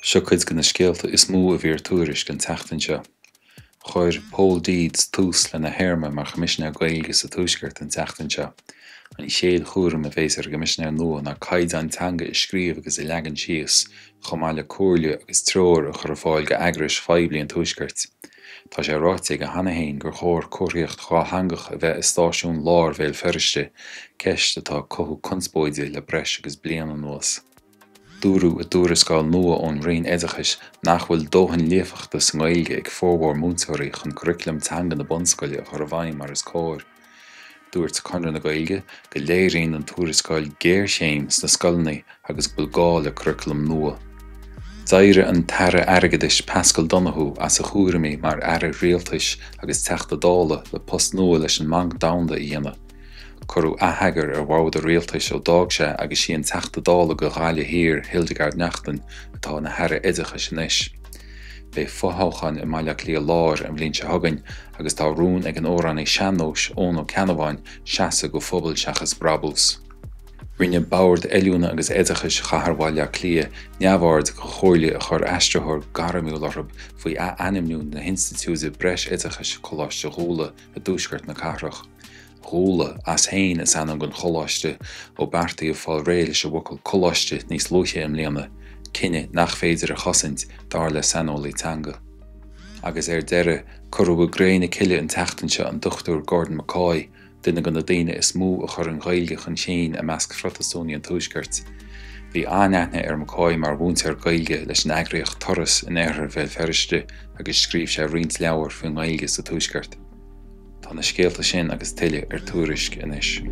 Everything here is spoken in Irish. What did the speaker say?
Seo cuid de na scéalta is mó a bhí ar Tuairisc an tseachtain seo. Chuir Pól Deeds tús lena théarma mar Choimisinéir Gaeilge sa Tuaisceart an tseachtain seo. An chéad chúram a bheas ar an gCoimisinéir nua ná caighdeáin teanga a scríobh agus a leagan síos, chomh maith le comhairle agus treoir a chur ar fáil d'eagrais phoiblí an Tuaiscirt. Tá sé ráite aige cheana féin gur chóir comharthaíocht dhátheangach a bheith i stáisiún láir Bhéal Feirste, ceist atá ag cothú conspóide le breis agus bliain anuas. Dúradh i dtuarascáil nua ón Roinn Oideachais nach bhfuil dóthain líofachta sa nGaeilge ag formhór múinteoirí chun curaclam teanga na bunscoile a chur i bhfeidhm mar is cóir. Dúirt Conradh na Gaeilge go léiríonn an tuarascáil géarchéim sna scoileanna agus go bhfuil gá le curaclam nua. D'éirigh an tAire Airgeadais Paschal Donohoe as a chúraimí mar Aire Rialtais agus Teachta Dála le post nua leis an mBanc Domhanda a dhéanamh. Cuireadh atheagar ar bhord an rialtais ó d'fhág sé agus sí an Teachta Dála do Ghaillimh Thiar, Hildegarde Naughton, atá ina hAire Oideachais anois. Beidh fothoghchán i mBaile Átha Cliath Láir an bhliain seo chugainn agus tá rún ag an amhránaí sean-nóis Eoin Ó Ceannabháin seasamh do phobal seachas brabús. Rinne Bord Oiliúna agus Oideachais Chathair Bhaile Átha Cliath neamhaird de chomhairle a chuir aistritheoir gairmiúil orthu faoi ath-ainmniú na hinstitiúide breis-oideachais Coláiste Dhúla i dtuaisceart na cathrach. Dhúla, as féin, is ainm don choláiste, ó beartaíodh fáil réidh leis an bhfocal 'coláiste' níos luaithe i mbliana, cinneadh nach féidir a chosaint, dar le saineolaí teanga. Agus ar deireadh, cuireadh i gcré na cille an tseachtain seo an Dr Gordon McCoy, duine de na daoine is mó a chuir an Ghaeilge chun cinn i measc Phrotastúnaigh an Tuaiscirt. Bhí an-aithne ar McCoy mar mhúinteoir Gaeilge leis an eagraíocht Turas in oirthear Bhéal Feirste agus scríobh sé roinnt leabhar faoin nGaeilge sa Tuaisceart. Tá na scéalta sin agus tuilleadh ar Tuairisc anois.